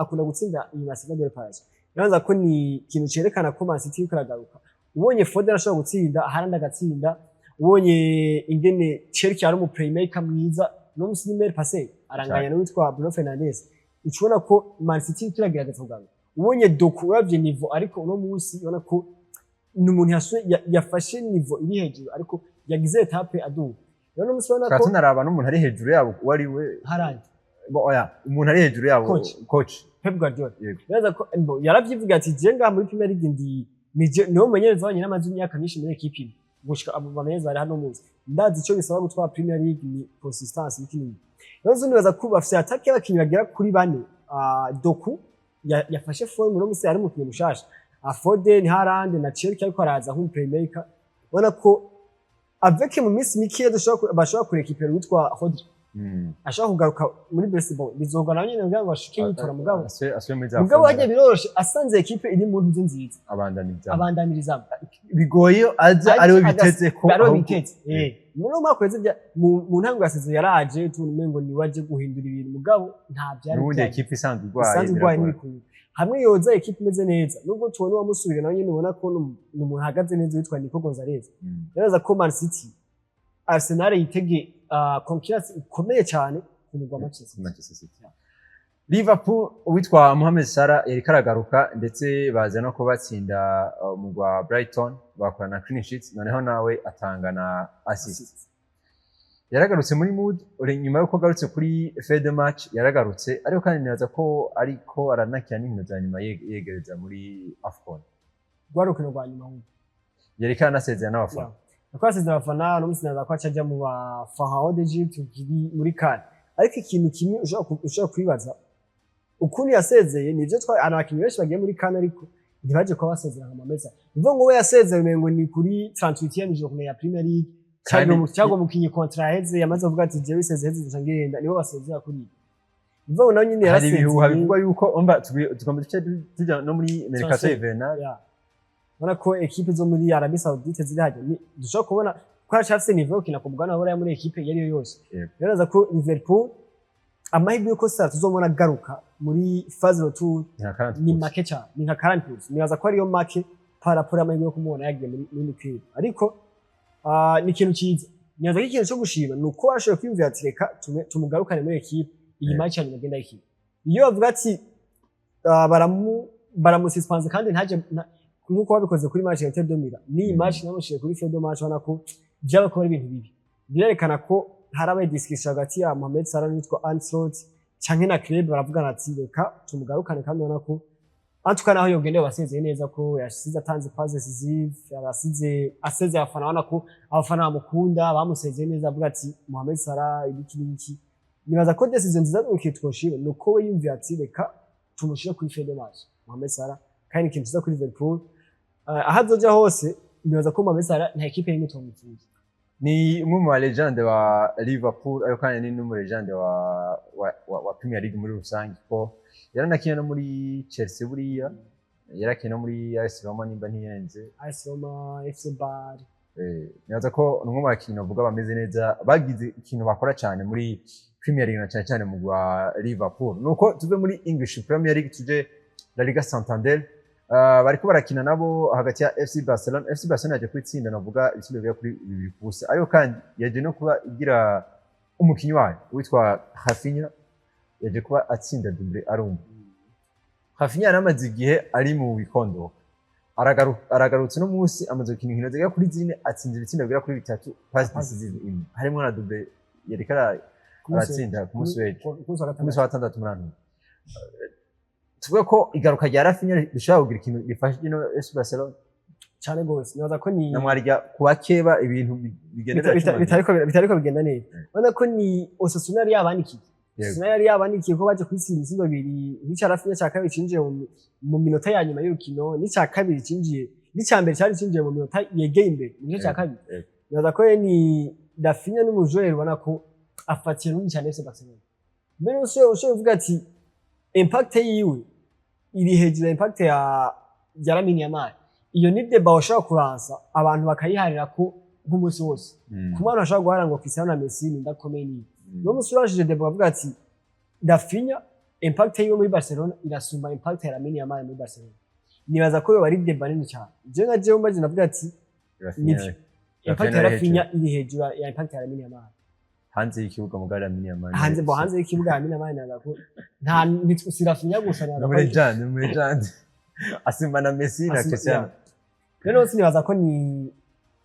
akunda gutsinda inyuma ya surface de réparation. Nibaza ko ni ikintu cerekana ko Man City iriko iragaruka. Ubonye Foden ashobora gutsinda, Haaland agatsinda, ubonye ingene Cherki ari umu playmaker mwiza, no munsi ni meilleur passer, aranganya n'uwitwa Bruno Fernandes, ucubona ko Man City iriko iragerageza kugaruka. Ubonye Doku, uravye niveau ariko uno munsi ubona ko ni umuntu yafashe niveau iri hejuru, ariko yagize étape aduga. Rero uno munsi ubona Tukaba ko tunaraba n'umuntu ari hejuru yabo uwo ari we. Haaland. Bo, oya, umuntu ari hejuru yabo. Coach. Coach. Pep Guardiola. Yego. Neza ko yaravyivuga ati je ngaha muri Premier League ndi nije niwe mumenyereza wenyine amaze imyaka myinshi muri equipe imwe gushika abo bamenyereza bari hano munsi, ndazi ico bisaba gutwara Premier League, ni consistance n'iki n'iki. Rero zo nibaza ko bafise attaque y'abakinyi bagera kuri bane. Doku yafashe forme, uno munsi ari umukinyi mushasha, Foden, Haaland na Cherki ariko araza nk'umu playmaker. Ubona ko avec mu minsi mikeya bashobora kurekipera uwitwa Rodri, ashobora kugaruka muri baseball, bizogwa nawe nyene kugira ngo ashike yitora, mugabo Asuye muri za mugabo forme. hajya biroroshe, asanze ekipe iri mu nzu nziza. Abandaniriza. Abandaniriza. Bigoye iyo aza ariwe biteze ko ariwe ahubwo- biteze. Muri uwo mwaka uheze mu ntango ya saison yaraje tubona umengo ni waje guhindura ibintu, mugabo nta byari N'ubundi byari. ekipe isanzwe irwaye. Isanzwe irwaye. Biragora. N'ibikunda hamwe yoza ekipe imeze neza, nubwo tubona uwamusubira nawe nyine ubona ko ni umuntu ahagaze neza witwa Nico Gonzalez. Neza ko Man City, Arsenal yitege concurrence ikomeye cyane ku mugwa wa Manchester City. Manchester City. Liverpool, uwitwa Mohamed Salah yariko aragaruka, ndetse baza no kubatsinda umugwa Brighton, bakorana clean sheet, noneho nawe atanga na assist. Yaragarutse muri mood uri nyuma yuko agarutse kuri fin de match yaragarutse, ariko kandi nibaza ko ariko aranakina n'inkino za nyuma yegereza muri AFCON. Rwari urukino rwa nyuma ahubwo. Yariko aranasezera n'abafana. Kuko yasize abafana, no musi ko aca mu ba Pharaon d'Egypte kiri muri CAN. Ariko ikintu kimwe ushobora kwibaza ukuntu yasezeye, nivyo twa abakinyi benshi bagiye muri CAN ariko ntibaje kuba basezera nka Mohamed Salah. Ni ngo we yasezeye umengo ni kuri 38e journée ya Premier League, cyangwa umukinyi contrat yaheze yamaze kuvuga ati jewe iseze heze nca ngenda, nibo basezera kuri ibi. Ni ngo nawe nyine Hari ibihuha yarasezeye. bivugwa yuko umva tugomba duce tujya no muri mercato Transfer. hivernal. Yeah. Ubona ko ekipe zo muri Arabie Saoudite ziri hajya, dushobora kubona ko aracafise niveau yo gukina ku mugabane wa Buraya muri ekipe iyo ariyo yose. Rero ko Liverpool amahirwe yuko Salah tuzobona agaruka muri phase retour Nka 40 ni make cyane, ni nka 40%. Nibaza ko ariyo make par rapport y'amahirwe yo kumubona yagiye muri club, ariko ni ikintu cyiza. Nibaza ko ikintu cyo gushima ni uko bashoboye kwiyumvira ati reka tumugarukane muri ekipe iyi match ya nyuma agenda ayikina. Iyo bavuga ati baramususpense kandi ntaje nk'uko babikoze kuri match ya Inter de Milan, n'iyi match namushiye kuri fin de match, ubona ko byaba kuba ari ibintu bibi. Birerekana ko harabaye discussion hagati ya Mohamed Salah n'uwitwa Arne Slot canke na club, baravugana ati reka tumugarukane. Kandi ubona ko antuka naho yogenda basezeye neza, ko yasize atanze passe décisive, yarasize asezeye abafana, ubona ko abafana bamukunda, bamusezeye neza, avuga ati Mohamed Salah ibiki n'ibiki. Nibaza ko décision nziza nuko twoshima ni uko we yumviye ati reka tumushire kuri fin de match Mohamed Salah, kandi ikintu cyiza kuri Liverpool, aho azoja hose nibaza ko Mohamed Salah nta ekipe y'imwe tomufuza. Ni umwe mu ba légende ba Liverpool, ariko kandi ni n'umu légende wa Premier League muri rusange, ko yaranakiye no muri Chelsea, buriya yarakiye no muri AS Roma nimba ntiyenze. AS Roma, FC Bari. Nibaza ko ni umwe mu bakinnyi bavuga bameze neza, bagize ikintu bakora cyane muri Premier League na cyane cyane mu rwa Liverpool. Nuko tuve muri English Premier League tuje La Liga Santander. Bariko barakina nabo hagati ya FC Barcelona. FC Barcelona yaje kwitsinda navuga ibitsindo bigera kuri 2-0, ariko kandi yaje no kuba igira umukinyi wayo witwa Raphinha yaje kuba atsinda doublé arumva. Raphinha yaramaze igihe ari mu bikondo, aragarutse no munsi amaze gukina inkino zigera kuri zine, atsinze ibitsindo bigera kuri bitatu, passe décisive imwe, harimo na doublé yariko aratsinda ku munsi w'ejo. Ku munsi wa Ku munsi gatandatu. wa gatandatu muri. Tuvuge ko igaruka rya Raphinha rishobora kugira ikintu rifasha ino FC Barcelona? Cyane gose, nibaza ko ni Namwarya ku bakeba ibintu bigenda biracumbagira. Bitariko bigenda neza. Urabona ko ni Osasuna yari yabanikiye. Osasuna yari yabanikiye ko baje kwitsinda ibitsindo bibiri, nk'icya Raphinha cya kabiri cinjiye mu minota ya nyuma y'urukino, n'icya kabiri cinjiye, n'icya mbere cyari cinjiye mu minota yegeye imbere mu gice cya kabiri. Nibaza ko rero ni Raphinha n'umujoueur ubona ko afatiye runini cyane FC Barcelona. Mbere ushoboye kuvuga ati impact yiwe iri hejuru ya impact ya Lamine Yamal. Iyo ni débat ushobora kuransa abantu bakayiharira ko nk'umunsi wose. Ku mwana bashobora guhara ngo Cristiano na Messi ni ndakomeye ni. No musi urangije débat bavuga ati Raphinha impact yiwe muri Barcelona irasumba impact ya Lamine Yamal muri Barcelona. Nibaza ko yoba ari débat nini cyane. Je nka jewe mbaje navuga ati nivyo. Impact ya Raphinha Raphinha iri hejuru ya impact ya Lamine Yamal. Hanze y'ikibuga mugabo Lamine Yamal Hanze, bo hanze y'ikibuga Lamine Yamal naza ko nta si Raphinha gusa, ni nibaza ko muri legend, ni muri legend, asimba na Messi na Cristiano. Rero sinibaza ko ni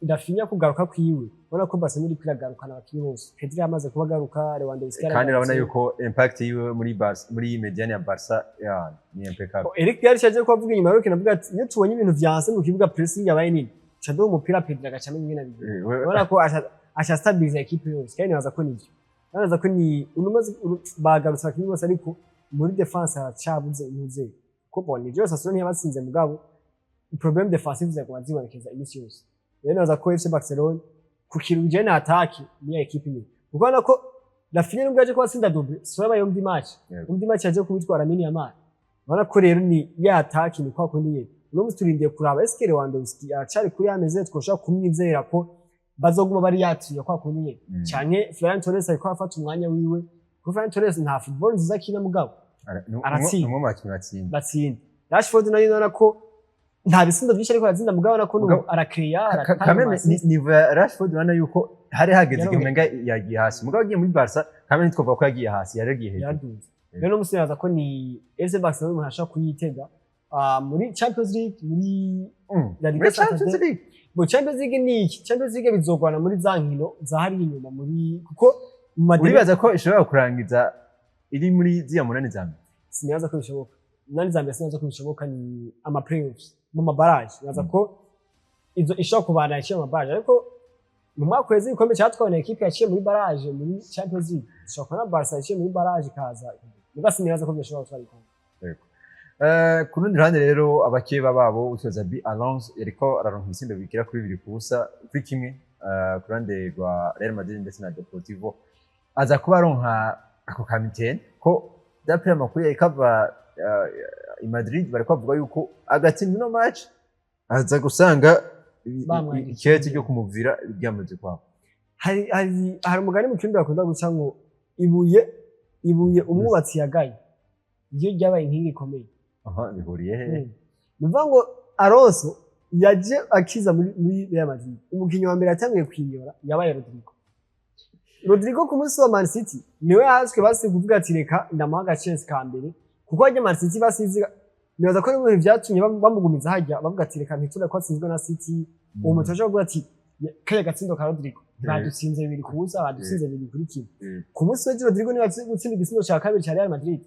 Raphinha kugaruka kwiwe, ubona ko Barcelona iri kwiragarukana abakinyi bose. Pedri yamaze kuba agaruka, Lewandowski Kandi urabona yaragarutse. yuko impact yiwe muri Barca, muri médiane ya Barca ya ni impeccable. Eric Garcia aje ko avuga inyuma y'urukino avuga ati iyo tubonye ibintu vyanse mu kibuga, pressing yabaye nini, ca duha umupira Pedri agaca amenya ingene abigira. Urabona ko aca stabiliza équipe yose. Kandi nibaza ko nivyo, nibaza ko ni unumaze bagarutse abakinyi bose, ariko muri défense haracabuze intuze ko bon, nivyo Osasuna ntiyabatsinze, mugabo problème défensive zaguma zibonekeza iminsi yose. Rero nibaza ko FC Barcelona ku kintu bijanye na attaque ni ya équipe nyine, kuko urabona ko Raphinha nubwo yaje kuba atsinda double, so yabaye undi match undi match yaje kubitwara Lamine Yamal. Urabona ko rero ni ya attaque ni kwa kundi nyene. Uno munsi turindiye kuraba eske Lewandowski aracari kuri ameze twoshobora kumwizera ko bazoguma bari yatiriye kwa kundi nyene, canke Ferran Torres ariko afata umwanya wiwe, kuko Ferran Torres nta football nziza akina, mugabo aratsinda. Ni umwe mu bakinnyi batsinda. Batsinda. Rashford nayo urabona ko nta bisindo byinshi ariko aratsinda, mugabo urabona ko Mugabo- arakeya, aratanga Kameme ama assist. Niveau ya Rashford urabona yuko hari hageze igihe Yarongeye. umenga yagiye hasi, mugabo agiye muri Barca kameme ntitwavuga ko yagiye hasi, yaragiye hejuru. Yaraduze. Rero no musi ko ni FC Barcelona umuntu ashobora kuyitega muri Champions League, muri La Liga Muri Champions Santander. League. Bo Champions League ni iki? Champions League bizogwana muri za nkino za hariya inyuma muri, kuko mu madeni. Uribaza ko ishobora kurangiza iri muri ziriya munani za mbere? Sinibaza ko bishoboka. Nani za mbere sinibaza ko bishoboka, ni ama playoffs mu mabarrage. Nibaza ko izo ishobora kubana yaciye mu mabarrage, ariko mu mwaka uheze igikombe cyatwawe na équipe yaciye muri barrage muri Champions League. Ishobora kubona Barca yaciye muri barrage ikaza, muga sinibaza ko bishobora gutwara igikombe. Ku rundi ruhande rero, abakeba babo witwa Xabi Alonso yariko araronka ibitsindo bigera kuri 2-0 ku ruhande rwa Real Madrid ndetse na Deportivo, aza kuba aronka ako kamitene ko d'après amakuru yariko ava i Madrid, bariko bavuga yuko agatsinda ino match aza gusanga Bamwandikiye. ikete ryo kumuvira ryamaze kwabo. Hari umugani mu kirundi bakunda guca ngo ibuye umwubatsi yagaye iyo ryabaye inkingi ikomeye. Aha bihuriye he? Ni ukuvuga ngo Alonso yaje akiza muri Real Madrid, umukinnyi wa mbere yatangiye kwinyora yabaye Rodrigo. Rodrigo ku munsi wa Man City niwe yahaswe basi kuvuga ati reka ndamuha agachance ka mbere, kuko hajya Man City basize. Nibaza ko n'ibintu vyatumye bamugumiza hajya, bavuga ati reka ntiture ko atsinzwe na City. Uwo mutoza avuga ati kariya gatsindo ka Rodrigo, badutsinze 2-0, badutsinze 2-1. Ku munsi w'ejo Rodrigo niwe gutsinda igitsindo cya kabiri cya Real Madrid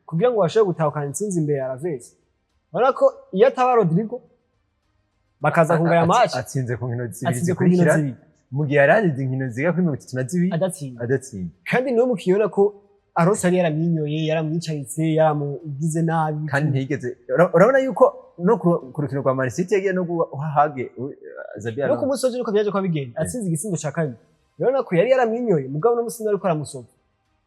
kugira ngo bashobore gutahukana intsinzi imbere ya Alaves. Urabona ko iyo ataba Rodrigo bakaza kunganya match. Atsinze ku nkino zibiri Atsinze ku nkino zikurikira zibiri mu gihe yari azize inkino zigera kuri 32 adatsinda. Adatsinda. Kandi niwe mukinnyi ubona ko Alonso yari yaramwinyoye, yaramwicaritse, yaramugize nabi. Kandi ntiyigeze urabona yuko no ku rukino rwa Man City yagiye no guha hage Xabi No ku Alonso. munsi w'ejo niko byaje kuba bigenda, atsinze igitsindo cya kabiri. Urabona ko yari yaramwinyoye, mugabo no musi ariko aramusoma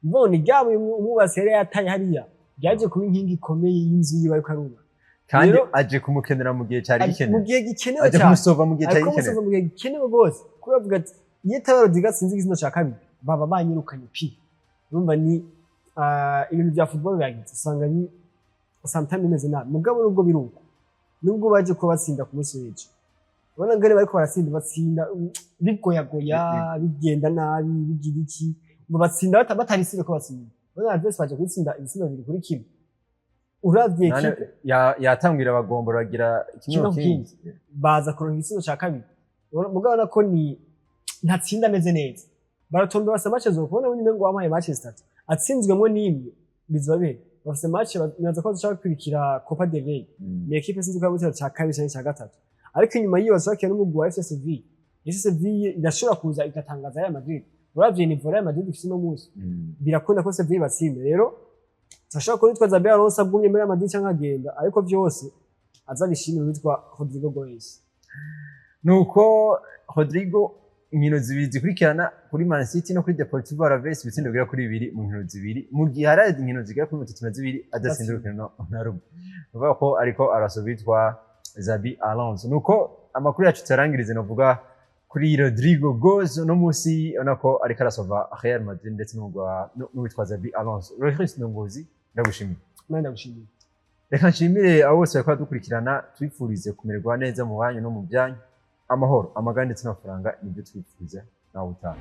mbone ryabo umwubatsi yari yataye hariya ryaje kuba inkingi ikomeye y'inzu yiwe ariko arubaka. Kandi Rero- aje kumukenera mu gihe cyari Mu gikenewe. gihe gikenewe Aje cyane. kumusova mu gihe cyari Ariko gikenewe. musoza mu gihe gikenewe rwose, kuko bavuga ati iyo itaba Rodrigo atsinze igitsindo cya kabiri baba banyirukanye pi. Urumva ni ibintu bya football biragize usanga ni sometimes bimeze nabi, mugabo nubwo biri uko, nubwo baje kuba batsinda ku munsi w'ejo, ubona ngene bariko baratsinda, batsinda bigoyagoya, bigenda nabi, bigira iki, ngo batsinda batarisire ko batsinda. Ubona Alaves baje gutsinda ibitsindo 2-1, uravye Nane- équipe yatangira abagombora bagira kimwe Kimwe ku ku kindi. Baza kuronka igitsindo ca kabiri. Mugabo urabona ko ni ntatsinda ameze neza, baratomba basa match zo kubona nyine ngo wampaye match zitatu atsinzwemo n'imwe bizoba bihe. Bafise match, nibaza ko bazoca bakurikira Copa del Rey. Ni équipe sinzi ko yabutse cya kabiri canke cya gatatu, ariko inyuma y'iyo bazakina n'umugwi wa FC Seville. FC Seville irashobora kuza igatangaza Real Madrid. Uravye niveau Real Madrid ifise uno munsi, birakunda ko Seville batsinda. Rero turashobora kubona witwa Xabi Alonso agumye muri Real Madrid canke agenda, ariko vyose aza bishimira witwa Rodrygo Goes. Nuko Rodrygo, inkino zibiri zikurikirana kuri Man City no kuri Deportivo Alaves, ibitsindo bigera kuri bibiri mu nkino zibiri, mu gihe hari inkino zigera kuri 32 adatsinda urukino na rumwe. Nukuvuga ko ariko arasoba witwa Xabi Alonso. Nuko amakuru yacu tuyarangirize, novuga kuri Rodrygo Goes uno munsi, ubona ko ariko arasova Real Madrid ndetse n'uwitwa Xabi Alonso. Rohis Ndongozi, ndagushimiye. Nawe ndagushimiye. Reka nshimire abo bose bariko badukurikirana, twifurize kumererwa neza mu banyu no mu byanyu. Amahoro, amagara ndetse n'amafaranga nibyo twifuriza. Nawe utaha.